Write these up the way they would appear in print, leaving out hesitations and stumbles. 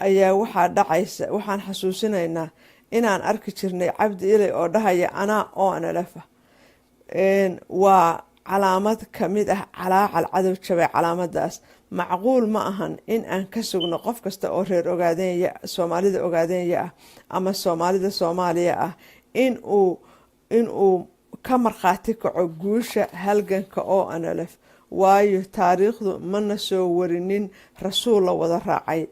Ayaa waxaa dhacaysa, waxaan xasuusinaynaa inaan arki jirnay Cabdi Ilay oo dhahaya "Anaa ONLF". Waa calaamad kamid ah calaacal cadow jabay. Calaamadaas macquul ma ahan in aan ka sugno qof kasta oo reer Ogaadeenya, Soomaalida Ogaadeenya ah ama Soomaalida Soomaaliya ah inuu ka markhaati kaco guusha halganka ONLF, waayo taariikhdu mana soo warinin rasuul la wada raacay,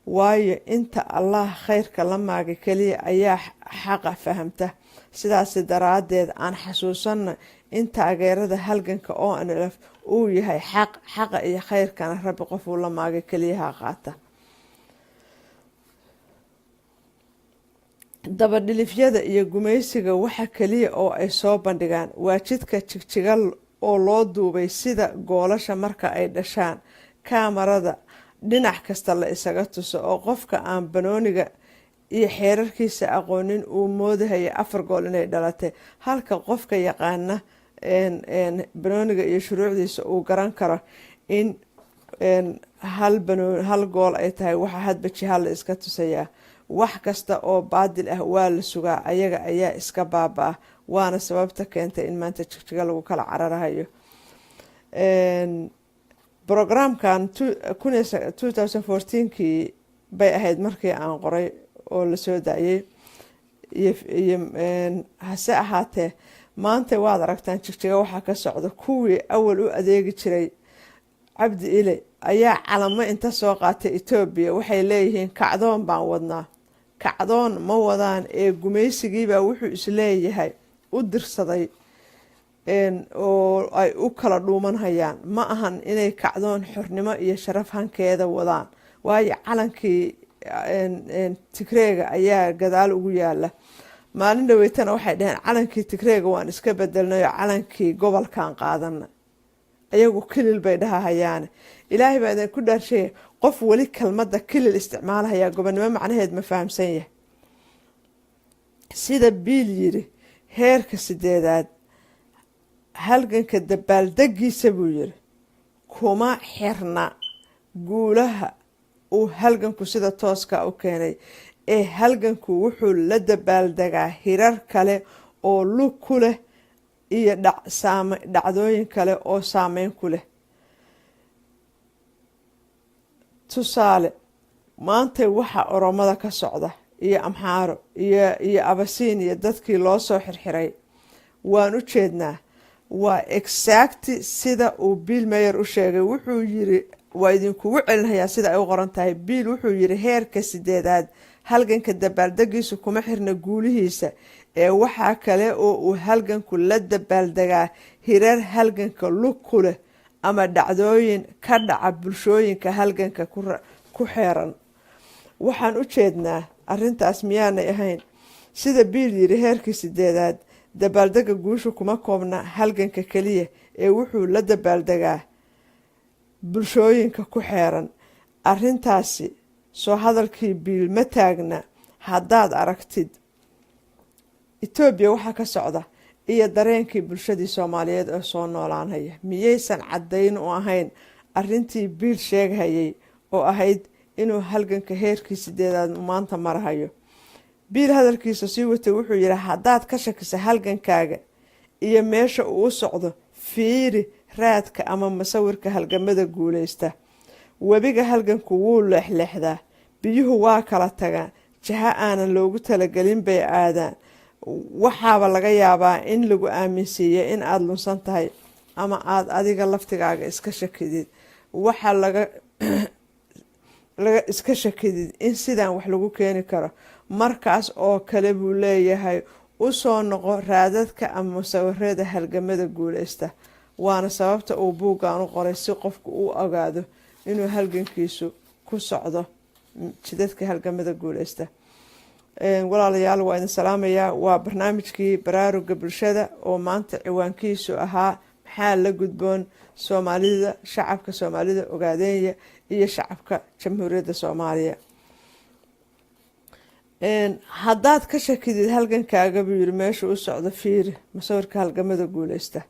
waayo inta Allah khayrka la maagay keliya ayaa xaqa fahamta. Sidaasi daraaddeed aan xasuusanno in taageerada halganka ONLF uu yahay xaq. Xaqa iyo khayrkana Rabbi qofuu la maagay keliyaha qaata. Dabadhilifyada iyo gumaysiga waxa keliya oo ay soo bandhigaan waa jidka Jigjiga oo loo duubay sida goolasha marka ay dhashaan, kaamarada dhinac kasta la isaga tuso, oo qofka aan banooniga iyo xeerarkiisa aqoonin uu moodahaya afar gool inay dhalatay, halka qofka yaqaana banooniga iyo shuruucdiisa uu garan karo in hal gool ay tahay waxa hadba jiha la iska tusayaa. Wax kasta oo baadil ah waa la sugaa, ayaga ayaa iska baaba-a. Waana sababta keentay in maanta Jigjiga lagu kala cararahayo. Programkan 2014kii bay ahayd markii aan qoray oo lasoo daayay iyo hase ahaatee maanta waad aragtaan Jigjiga waxaa ka socda. Kuwii awal u adeegi jiray Cabdi Ile ayaa calamo inta soo qaatay Etoobiya waxay leeyihiin, "Kacdoon baan wadnaa." Kacdoon ma wadaan ee gumaysigiibaa wuxuu isleeyahay u dirsaday oo ay u kala dhuumanhayaan. Ma ahan inay kacdoon xornimo iyo sharaf hankeeda wadaan, waayo calankii Tigreega ayaa gadaal ugu yaala. Maalin dhaweytana waxay dhaheen, "Calankii Tigreega waan iska bedelnay oo calankii gobolkan qaadana." Ayagu kilil bay dhahahayaane. Ilaahay baa idin ku dhaarshaya, qof weli kelmadda kilil isticmaalahayaa gobonimo macnaheed ma fahamsan yahay? Sida Biil yiri, heerka sideedaad halganka dabaaldegiisa, buu yiri, kuma xirna guulaha uu halganku sida tooska u keenay, ee halganku wuxuu la dabaaldegaa hirar kale oo lug ku leh iyo dhacdooyin kale oo saameyn ku leh. Tusaale, maanta waxa Oromada ka socda iyo Amxaaro iyo Abasiin iyo dadkii loo soo xirxiray waan u jeednaa. Waa exactly sida uu Bill Mayer u sheegay. Wuxuu yiri, waa idinkugu celinhayaa sida ay u qoran tahay. Bill wuxuu yiri, heerka sideedaad halganka dabaaldegiisu kuma xirna guulihiisa, ee waxaa kale oo uu halganku la dabaaldegaa hirar halganka lug ku leh ama dhacdooyin ka dhaca bulshooyinka halganka ku xeeran. Waxaan u jeednaa arrintaas, miyaanay ahayn? Sida Biil yiri, heerkii sideedaad dabaaldega guusha kuma koobna halganka keliya, ee wuxuu la dabaaldegaa bulshooyinka ku xeeran. Arrintaasi soo hadalkii Biil ma taagna? Haddaad aragtid Etoobiya waxaa ka socda iyo dareenkii bulshadii Soomaaliyeed oo soo noolaanaya, miyaysan caddayn u ahayn arrintii Biil sheeghayay oo ahayd inuu halganka heerkii sideedaad maanta marahayo? Biil hadalkiisa sii watay, wuxuu yidhi, haddaad ka shakisa halgankaaga iyo meesha uu u socdo, fiiri raadka ama masawirka halgamada guuleysta. Webiga halganku wuu leexleexdaa, biyuhu waa kala tagaan, jaho aanan loogu talagelin bay aadaan. Waxaaba laga yaabaa in lagu aaminsiiya in aada lunsan tahay ama aada adiga laftigaaga iska shakidid. Waxaa laga iska shakidid in sidan wax lagu keeni karo. Markaas oo kale, buu leeyahay, u soo noqo raadadka ama musawirada halgamada guuleysta. Waana sababta uu buuggan u qoray, si qofku u ogaado inuu halgankiisu ku socdo jidadka halgamada guuleysta. Walaalayaal, waa idin salaamayaa. Waa barnaamijkii baraaruga bulshada oo maanta ciwaankiisu ahaa "Maxaa la gudboon Soomaalida, shacabka Soomaalida Ogaadeenya iyo shacabka Jamhuuriyadda Soomaaliya?" Haddaad ka shakidid halgankaaga, buu yiri, meesha u socdo, fiiri masawirka halgamada guuleysta.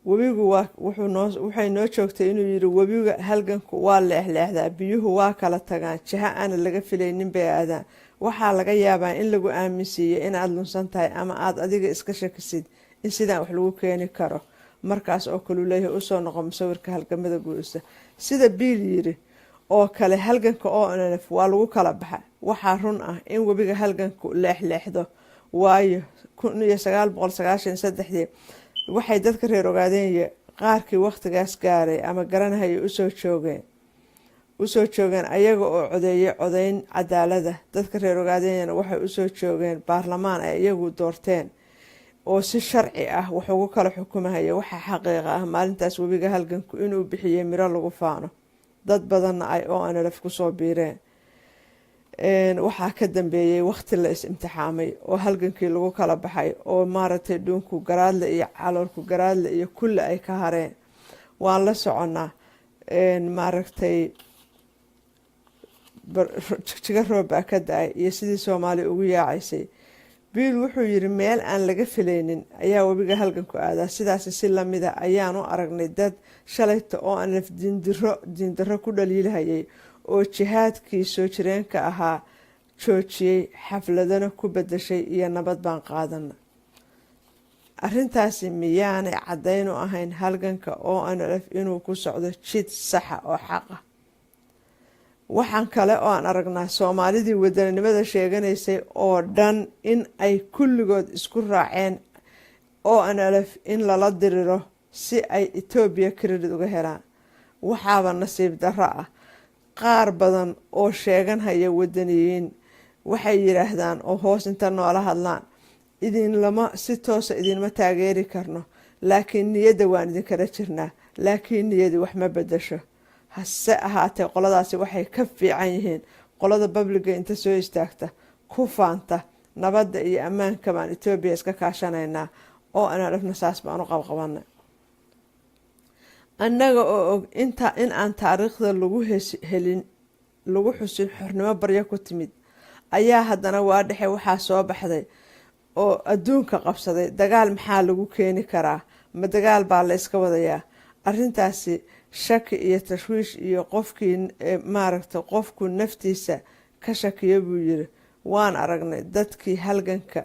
Webigu waxay noo joogtay inuu yiri, webiga halganku waa leexleexdaa, biyuhu waa kala tagaan, jiha aana laga filaynin bay aadaan. Waxaa laga yaabaa in lagu aaminsiiyo inaad lunsan tahay ama aada adiga iska shakisid in sidaan wax lagu keeni karo. Markaas oo kaleu leeyahay, usoo noqo musawirka halgamada guulista. Sida Biil yiri oo kale, halganka ONLF waa lagu kala baxa. Waxaa run ah in webiga halganku leexleexdo, waayo 1993-dii waxay dadka reer Ogaadeenya qaarkii wakhtigaas gaaray ama garanahaya usoo joogeen ayaga oo codeeyay codeyn cadaalada. Dadka reer Ogaadenyana waxay usoo joogeen baarlamaan ay iyagu doorteen oo si sharci ah wax ugu kala xukumahaya. Waxaa xaqiiqa ah maalintaas webiga halganku inuu bixiyey miro lagu faano, dad badanna ay ONLF kusoo biireen. Waxaa ka dambeeyey waqti la is imtixaamay oo halgankii lagu kala baxay, oo maaragtay dhuunku garaadle iyo caloolku garaadle iyo kulle ay ka hareen. Waan la soconnaa, maaragtay, Jigjiga roob baa ka da-ay iyo sidii Soomaaliya ugu yaacaysay. Biil wuxuu yiri, meel aan laga filaynin ayaa webiga halganku aadaa. Sidaasi si lamida ayaan u aragnay dad shalayta ONLF diindaro ku dhaliilhayay oo jihaadkii soo jireenka ahaa joojiyey, xafladana ku bedeshay iyo nabad baan qaadana. Arrintaasi miyaanay caddayn u ahayn halganka ONLF inuu ku socdo jid saxa oo xaq ah? Waxaan kale oo aan aragnaa Soomaalidii wadaninimada sheeganaysay oo dhan in ay kulligood isku raaceen ONLF in lala diriro si ay Etoobiya credit uga helaan. Waxaaba nasiib darro ah, qaar badan oo sheeganhaya wadaniyiin waxay yidhaahdaan oo hoos inta noola hadlaan, "Idinlama si toosa idinma taageeri karno, laakiin niyadda waan idinkala jirnaa." Laakiin niyadi wax ma bedasho. Hase ahaatee, qoladaasi waxay ka fiican yihiin qolada public-ga inta soo istaagta ku faanta, "Nabadda iyo ammaanka baan Etoobiya iska kaashanaynaa oo ONLF-na saas baan u qabqabanay." Annaga oo og inta in aan taariikhda lagu helin, lagu xusin xornimo baryo ku timid, ayaa haddana waa dhexe waxaa soo baxday oo adduunka qabsaday dagaal. Maxaa lagu keeni karaa? Ma dagaal baa la iska wadayaa? Arrintaasi shaki iyo tashwiish iyo qofkii, maaragtay, qofku naftiisa ka shakiyo buu yiri. Waan aragnay dadkii halganka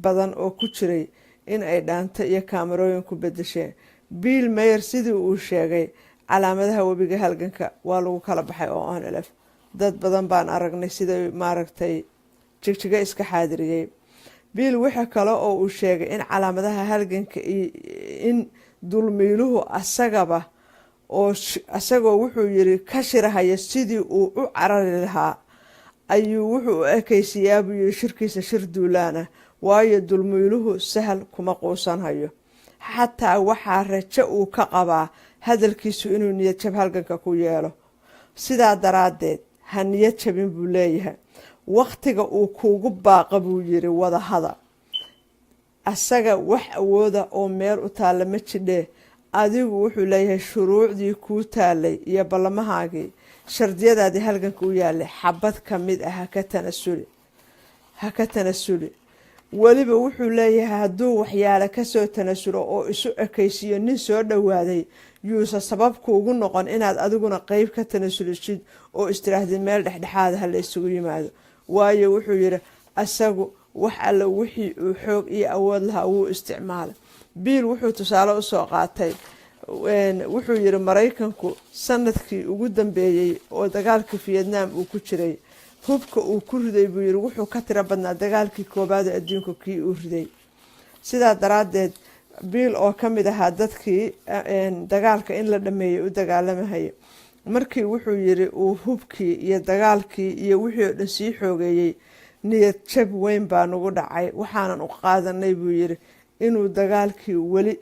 badan oo ku jiray in ay dhaanto iyo kaamarooyin ku bedesheen. Bill Mayer sidii uu sheegay, calaamadaha webiga halganka waa lagu kala baxay oo ONLF. Dad badan baan aragnay sida, maaragtay, Jigjiga iska xaadiriyey. Bill waxa kale oo uu sheegay in calaamadaha halganka in dulmiiluhu asagaba oo asagoo, wuxuu yiri, ka shirahaya sidii uu u carari lahaa ayuu wuxuu u ekaysiiyaa, buu yiri, shirkiisa shir duulaana, waayo dulmiiluhu sahal kuma quusanhayo. Xataa waxaa rajo uu ka qabaa hadalkiisu inuu niyad jab halganka ku yeelo. Sidaa daraaddeed ha niyad jabin, buu leeyahay, wakhtiga uu kuugu baaqa, buu yiri, wadahada. Asaga wax awooda oo meel u taalla ma jidhee. Adigu, wuxuu leeyahay, shuruucdii kuu taalay iyo ballamahaagii, shardiyadaadii halganka u yaalay, xabad ka mid ah haka tanasuli, ha ka tanasuli. Weliba wuxuu leeyahay, hadduu waxyaale kasoo tanasulo oo isu ekaysiiyo nin soo dhowaaday, yuusa sabab kuugu noqon inaad adiguna qeyb ka tanasulisid oo istiraahdid meel dhexdhexaada ha la isugu yimaado. Waayo, wuxuu yidhi, asagu wax alla wixii uu xoog iyo awood lahaa wuu isticmaalay. Biil wuxuu tusaale usoo qaatay, wuxuu yidhi, Maraykanku sanadkii ugu dambeeyey oo dagaalkii Vietnam uu ku jiray, hubka uu ku riday, buu yidhi, wuxuu ka tiro badnaa dagaalkii koobaad ee adduunka kii uu riday. Sidaa daraaddeed, Biil oo ka mid ahaa dadkii dagaalka in la dhameeyay u dagaalamahaya, markii, wuxuu yidhi, uu hubkii iyo dagaalkii iyo wixii oo dhan sii xoogeeyey, niyad jab weyn baa nagu dhacay. Waxaanan u qaadanay, buu yidhi, inuu dagaalkii weli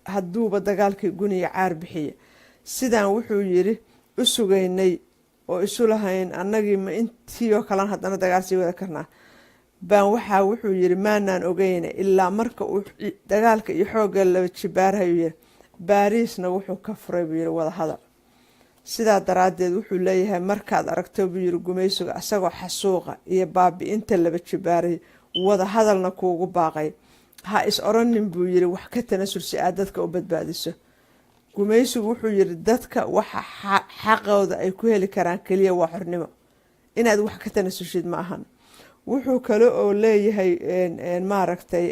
hadduuba dagaalkii guniya caar bixiya. Sidaan, wuxuu yidhi, u sugaynay oo isu lahayn annagii ma intii oo kalena haddana dagaal sii wada karnaa baan waxaa, wuxuu yidhi, maanaan ogeyna ilaa marka uu dagaalka iyo xoogga laba jibaarhayuu yidhi, Baariisna wuxuu ka furay, buu yidhi, wadahadal. Sidaa daraaddeed, wuxuu leeyahay, markaad aragto, buu yidhi, gumaysiga asagoo xasuuqa iyo baabi-inta laba jibaaray, wada hadalna kuugu baaqay, ha Ha is oranin, buu yiri, wax ka tanasul si aad dadka u badbaadiso. Gumaysigu wuxuu yiri dadka waxa xaqooda ay ku heli karaan keliya waa xornimo, inaad wax ka tanasushid ma ahan. Wuxuu kale oo leeyahay, maaragtay,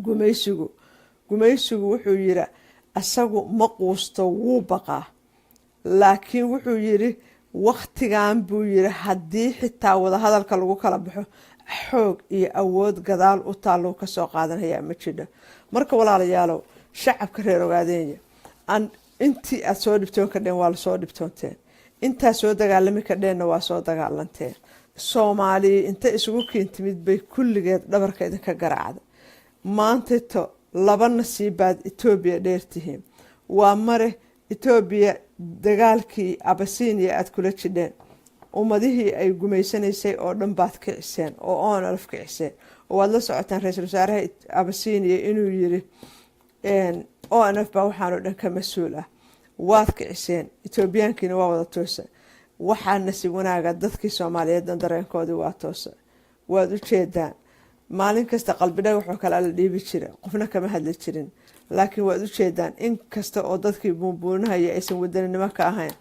gumaysigu wuxuu yiri asagu ma quusto, wuu baqaa. Laakiin wuxuu yiri waktigan, buu yiri, haddii xitaa wadahadalka lagu kala baxo, xoog iyo awood gadaal u taallou kasoo qaadanhayaa ma jidho. Marka walaalayaalow, shacabka reer Ogaadeenya, intii aada soo dhibtoon kadheen waa lasoo dhibtoonteen, intaa soo dagaalami kadheenna waa soo dagaalanteen. Soomaaliya inta isugu keentimid bay kulligeed dhabarka idinka garaacda. Maantito laba nasiibbaad Etoobiya dheertihiin. Waa mare, Etoobiya dagaalkii Abasiiniya aada kula jidheen, ummadihii ay gumaysanaysay oo dhan baad kiciseen oo ONLF kiciseen, oo waad la socotaan ra-iisul wasaaraha Abasiiniya inuu yiri ONLF baa waxaanoo dhan ka mas-uul ah. Waad kiciseen, Etoobiyaankiina waa wada toosa. Waxaa nasiib wanaaga dadkii Soomaaliyeedna dareenkoodii waa toosa. Waad u jeedaan, maalin kasta qalbi dhagaxoo kale la dhiibi jira, qofna kama hadli jirin. Laakiin waad u jeedaan, in kasta oo dadkii buunbuunahaya aysan wadaninimo ka ahayn,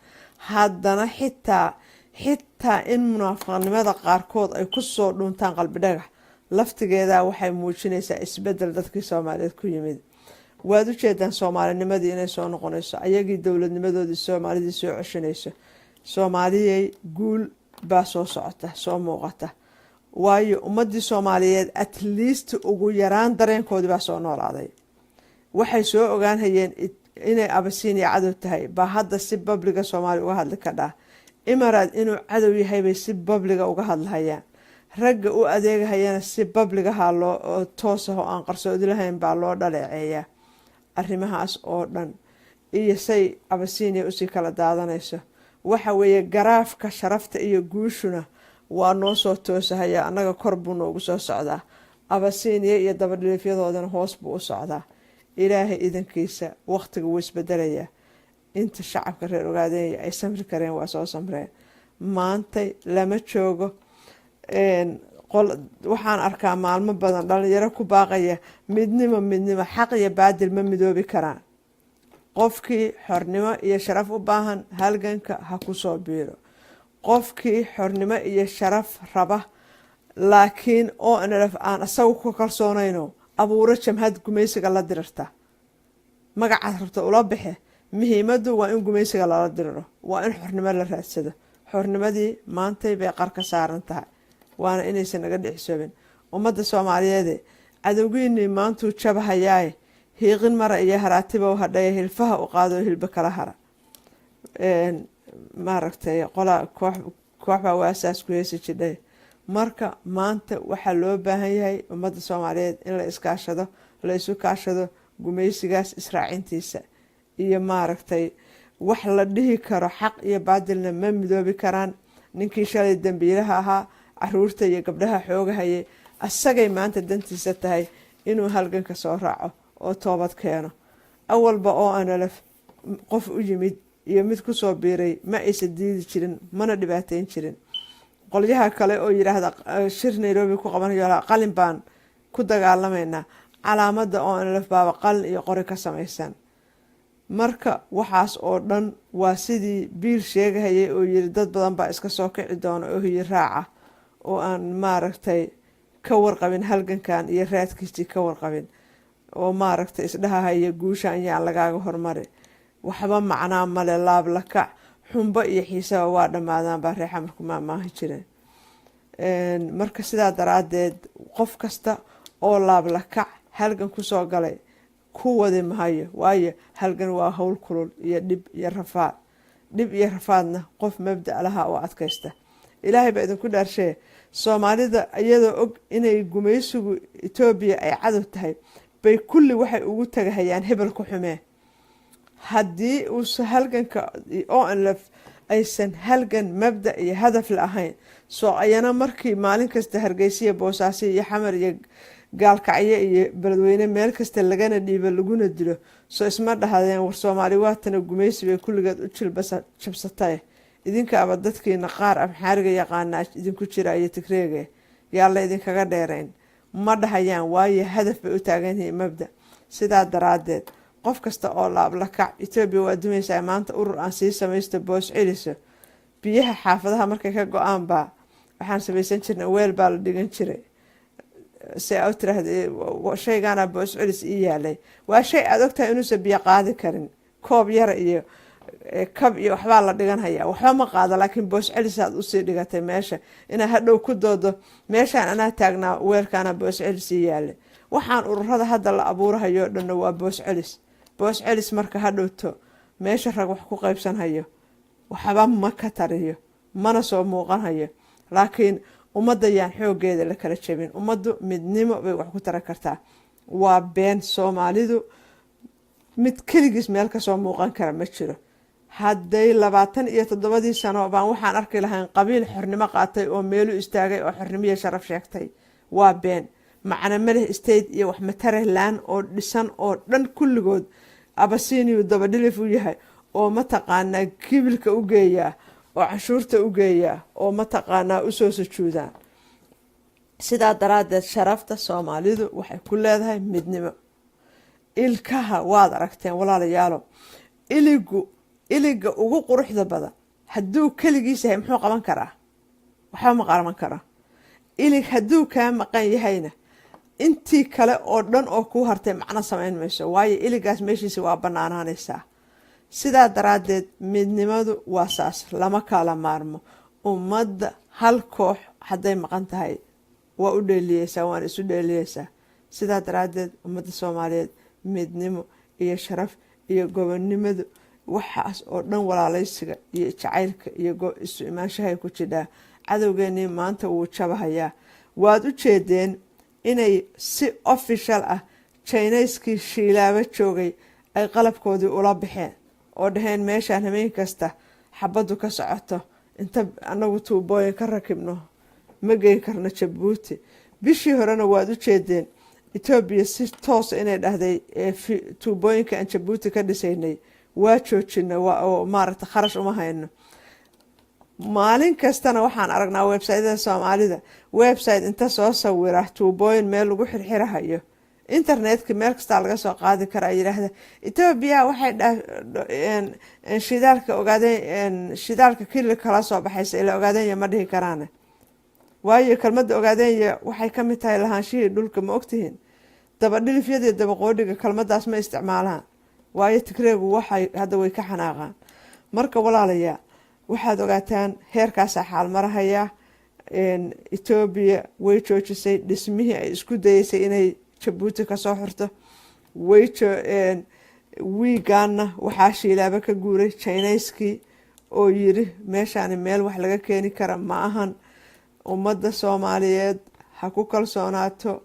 haddana xitaa in munaafiqnimada qaarkood ay kusoo dhuuntaan qalbi dhagax laftigeeda waxay muujinaysaa isbedel dadkii Soomaaliyeed ku yimid. Waad u jeedaan soomaalinimadii inay soo noqonayso, ayagii dowladnimadoodii Soomaalidii soo ceshanayso. Soomaaliyey, guul baa soo socota, soo muuqata, waayo ummadii Soomaaliyeed at least ugu yaraan dareenkoodii baa soo noolaaday. Waxay soo ogaanhayeen inay Abasiiniya cadow tahay baa hadda si public-ga Soomaaliya uga hadli kadhaa. Imaaraad inuu cadow yahay bay si public-ga uga hadlahayaan. Ragga u adeegahayana si public-gaha loo toosah oo aan qarsoodi lahayn baa loo dhaleeceeyaa. Arrimahaas oo dhan iyo say Abasiiniya usii kala daadanayso, waxa weeye garaafka sharafta iyo guushuna waa noo soo toosahaya. Annaga kor buu noogu soo socdaa, Abasiiniya iyo dabadhiliifyadoodana hoos buu u socdaa. Ilaahay idankiisa waqtiga wuu isbedelayaa. Inta shacabka reer Ogaadeenya ay samri kareen waa soo samreen. Maantay lama joogo. Waxaan arkaa maalmo badan dhalinyaro ku baaqaya midnimo, midnimo. Xaq iyo baadil ma midoobi karaan. Qofkii xornimo iyo sharaf u baahan halganka ha kusoo biiro. Qofkii xornimo iyo sharaf raba laakiin ONLF aan isagu ku kalsoonayno, abuuro jamhad gumaysiga la dirirta, magacaad rabta ula baxe. Muhiimadu waa in gumaysiga lala diriro, waa in xornimo la raadsado. Xornimadii maantay bay qar ka saaran tahay, waana inaysan naga dhicisoobin. Ummadda Soomaaliyeede, cadowgiinii maantuu jabahayaaye, hiiqin mara iyo haraatiba u hadhaya, hilfaha u qaado, hilba kala hara. Maaragtay, qola koox kooxbaa waasaas ku heesi jidhay. Marka maanta waxaa loo baahan yahay ummadda Soomaaliyeed in la iskaashado, la isu kaashado gumaysigaas israacintiisa iyo, maaragtay, wax la dhihi karo xaq iyo baadilna ma midoobi karaan. Ninkii shalay dambiilaha ahaa, caruurta iyo gabdhaha xoogahayay, asagay maanta dantiisa tahay inuu halganka soo raaco oo toobad keeno. Awalba ONLF qof u yimid iyo mid kusoo biiray ma aysan diidi jirin, mana dhibaateyn jirin. Qolyaha kale oo yidhaahda shir Nairobi ku qabanayo, qalin baan ku dagaalamaynaa, calaamada ONLF baaba qalin iyo qori ka samaysan. Marka waxaas oo dhan waa sidii Biil sheegahayay oo yiri dad badan baa iska soo kici doona oo hiyi raaca oo aan, maaragtay, ka warqabin halgankan iyo raadkiisii ka warqabin, oo, maaragtay, isdhahahaya guusha ayaan lagaaga hormari. Waxba macnaa male. Laablakac xumbo iyo xiisaba waa dhammaadaan baa reexa marku maamaahi jireen. Marka sidaa daraadeed, qof kasta oo laablakac halgan kusoo galay ku wadi mahayo, waayo halgan waa howl kulul iyo dhib iyo rafaad. Dhib iyo rafaadna qof mabda laha oo adkaysta. Ilaahay baa idinku dhaarshee, Soomaalida iyadoo og inay gumaysigu Etoobiya ay cadow tahay bay kulli waxay ugu tagahayaan hebel ku xumee. Haddii uusa halganka ONLF aysan halgan mabda iyo hadaf la ahayn, soo ayana markii maalin kasta Hargeysiya, Boosaaso iyo Xamar iyo Gaalkacyo iyo Beledweyne meel kasta lagana dhiibo laguna dilo, soo isma dhahdeen, "War Soomaali waatana, gumaysi bay kulligeed u jilbasa jabsatae, idinkaaba dadkiina qaar Amxaariga yaqaanaa idinku jira iyo Tigreege, yaa la idinkaga dheerayn"? Ma dhahayaan, waayo hadaf bay u taagan yihiin, mabda. Sidaa daraaddeed, qof kasta oo laablakac Etoobiya waa dumaysaa maanta, urur aan sii samaysto, boos celiso. Biyaha xaafadaha markay ka go-aan baa waxaan samaysan jirnay, weel baa la dhigan jiray si aa u tiraahda shaygaana boos celis ii yaalay. Waa shay aada ogtahay inuusan biyo qaadi karin. Koob yara iyo kab iyo waxbaa la dhiganhayaa, waxba ma qaado, laakiin boos celisaad usii dhigatay meesha inaa hadhow ku doodo: meeshaan anaa taagnaa, weelkaana boos celis ii yaalay. Waxaan ururada hadda la abuurahayo dhanna waa boos celis, boos celis. Marka hadhowto meesha rag wax ku qaybsanhayo waxba ma ka tariyo, mana soo muuqanhayo. Laakiin ummadda yaan xoogeeda la kala jebin. Ummaddu midnimo bay wax ku taran kartaa. Waa been, Soomaalidu mid keligiis meel kasoo muuqan kara ma jiro. Hadday 27-dii sano baan waxaan arki lahayn qabiil xornimo qaatay oo meelu istaagay oo xornimiyo sharaf sheegtay. Waa been, macna maleh. State iyo wax mataraland oo dhisan oo dhan kulligood Abasiniyu dabadhilif u yahay, oo mataqaanaa gibilka u geeyaa, oo canshuurta u geeyaa, oo mataqaanaa usoo sujuudaan. Sidaa daraaddeed, sharafta Soomaalidu waxay ku leedahay midnimo. Ilkaha waad aragteen, walaalayaalo. Iligu, iliga ugu quruxda badan, hadduu keligiis yahay, muxuu qaban karaa? Waxba ma qaban karaa. Ilig hadduu kaa maqan yahayna, intii kale oo dhan oo kuu hartay macno samayn mayso, waayo iligaas meeshiisa waa banaanaanaysaa. Sidaa daraaddeed, midnimadu waa saas, lama kala maarmo. Ummadda hal koox hadday maqan tahay, waa u dheeliyeysaa, waana isu dheeliyeysaa. Sidaa daraaddeed, ummadda Soomaaliyeed midnimo iyo sharaf iyo gobonnimadu, waxaas oo dhan, walaalaysiga iyo jacaylka iyo isu imaanshahay ku jidhaa. Cadowgeenii maanta wuu jabahayaa. Waad u jeedeen inay si official ah Chinese-kii Shiilaabo joogay ay qalabkoodii ula baxeen oo dhaheen: meeshaan hameen kasta xabaddu ka socoto, inta anagu tuubooyin ka rakibno, ma geyn karno Jabuuti. Bishii horena waad u jeedeen Etoobiya si toosa inay dhahday: tuubooyinka aan Jabuuti ka dhisaynay waa joojina, oo maaragta kharash uma hayno. Maalin kastana waxaan aragnaa website-yada Soomaalida, website inta soo sawira tuubooyin meel lagu xirxirahayo, internetka meel kastaa laga soo qaadi karaa, yidhaahda Etoobiya waxay shidaalka ogaadeen, shidaalka kili kala soo baxaysa. Ila Ogaadenya ma dhihi karaane, waayo kelmadda Ogaadenya waxay ka mid tahay lahaanshihii dhulka. Ma ogtihiin? Dabadhilifyadii dabaqoodhiga kelmadaas ma isticmaalaan, waayo Tigreegu waxay hadda way ka xanaaqaan. Marka walaalayaa, waxaad ogaataan heerkaasaa xaal marahayaa. Etoobiya way joojisay dhismihii ay isku dayeysay inay Jabuuti kasoo xirto. Way wiigaana waxaa Shiilaaba ka guuray Chinese-kii oo yiri meeshaani meel wax laga keeni kara ma ahan. Ummadda Soomaaliyeed ha ku kalsoonaato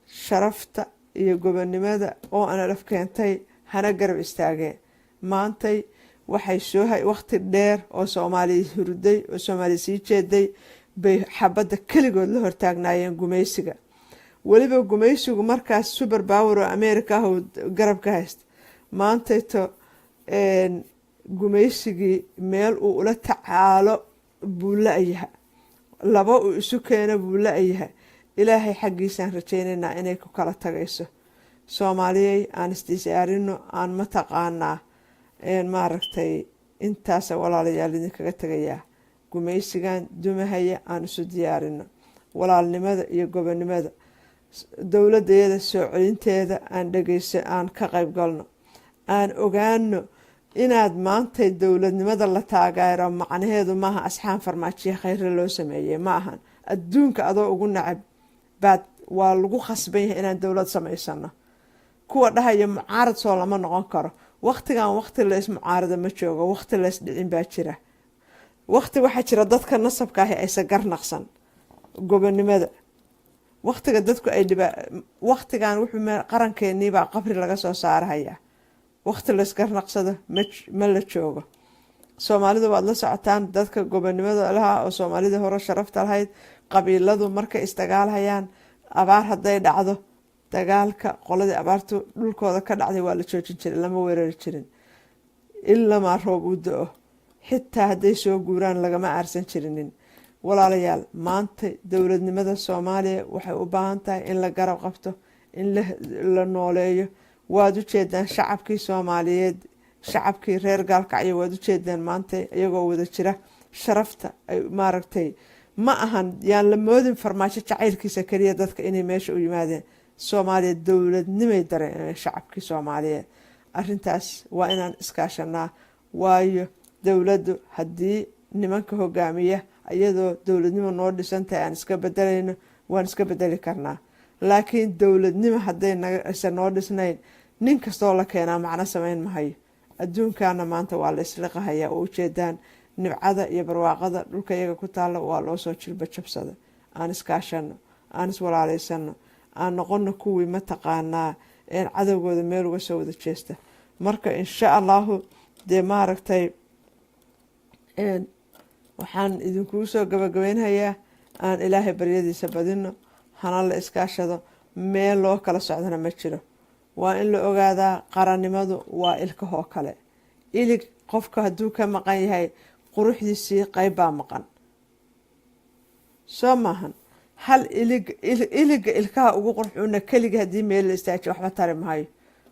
sharafta iyo gobonnimada oo ONLF keentay, hana garab istaageen. Maantay waxay soo waqti dheer oo Soomaaliya hurday oo Soomaaliya sii jeeday bay xabadda keligood la hortaagnaayeen gumaysiga. Weliba gumaysigu markaas super power oo America ah uu garab ka haysta. Maantayto gumaysigii meel uu ula tacaalo buu la-yaha, laba uu isu keeno buu la-yaha. Ilaahay xaggiisaan rajaynaynaa inay ku kala tagayso. Soomaaliyey, aan isdiyaarino, aan mataqaanaa maaragtay. Intaasa walaalayaal idinkaga tegayaa. Gumaysigan dumahaya aan isu diyaarino, walaalnimada iyo gobonnimada, dowladayada soo celinteeda aan dhegeyso, aan ka qayb galno, aan ogaano inaad maantay dowladnimada la taageero. Macnaheedu maaha asxaan Farmaajiya khayre loo sameeyey ma ahan. Adduunka adoo ugu nacab baad waa lagu khasban yahay inaan dowlad samaysano. Kuwa dhahaya mucaarad soo lama noqon karo, waqtigan waqti lays mucaarada ma joogo. Waqti lays dhicin baa jira. Waqti waxaa jira dadka nasabka ahi aysa garnaqsan gobonnimada. Waqtiga dadku ay dhiba, waqtigan wuxuu qarankeeniibaa qabri laga soo saarahayaa. Waqti laysgarnaqsado ma la joogo. Soomaalidu waad la socotaan, dadka gobonnimada lahaa oo Soomaalida hore sharafta lahayd, qabiiladu markay isdagaalhayaan, abaar hadday dhacdo, dagaalka qoladii abaartu dhulkooda ka dhacday waa la joojin jiray, lama weerari jirin ilamaa roob u da-o. Xitaa hadday soo guuraan, lagama aarsan jirinin. Walaalayaal, maanta dowladnimada Soomaaliya waxay u baahan tahay in la garab qabto, in la nooleeyo. Waad ujeedaan shacabkii Soomaaliyeed, shacabkii reer Gaalkacyo, waad ujeedaan maanta iyagoo wada jira sharafta ay maaragtay. Ma ahan, yaan la moodin Farmaajo jacaylkiisa keliya dadka inay meesha u yimaadeen. Soomaaliya dowladnimay dareen shacabkii Soomaaliyeed. Arintaas waa inaan iskaashanaa, waayo dowladdu haddii nimanka hogaamiya iyadoo dowladnimo noo dhisan tahay aan iska bedelayno, waan iska bedeli karnaa. Laakiin dowladnimo hadday aysan noo dhisnayn, nin kastoo la keenaa macno samayn mahayo. Adduunkana maanta waa la isliqahayaa oo ujeedaan nibcada iyo barwaaqada dhulka iyaga ku taalla waa loo soo jilba jabsada. Aan iskaashano, aan iswalaaleysano, aan noqono kuwii mataqaanaa een cadowgooda meel uga soo wada jeesta. Marka insha Allahu dee maaragtay, waxaan idinkugu soo gabagabeynhayaa aan Ilaahay baryadiisa badino, hana la iskaashado. Meel loo kala socdana ma jiro. Waa in la ogaadaa qarannimadu waa ilkahoo kale. Ilig qofka hadduu ka maqan yahay, quruxdiisii qeyb baa maqan, soo maahan? Hal ilig, iliga ilkaha ugu qurxuuna keliga haddii meel la istaajiyo, waxba tari mahayo.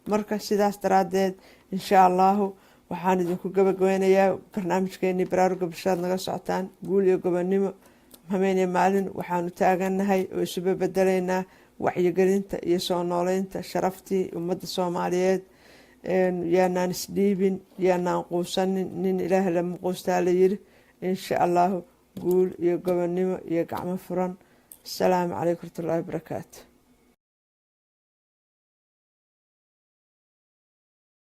Marka sidaas daraaddeed, insha Allahu, waxaan idinku gabagabeynayaa barnaamijkeenii Baraaruga Bulshadaad naga socotaan. Guul iyo gobonnimo. Habeeniyo maalin waxaanu taagannahay oo isu bedelaynaa wacyigelinta iyo soo nooleynta sharaftii ummadda Soomaaliyeed. Yaanaan isdhiibin, yaanaan quusanin. Nin Ilaah lama quustaa la yiri. Insha Allahu, guul iyo gobonnimo iyo gacmo furan. Asalaamu calaykum waraxmatullahi wabarakaatu.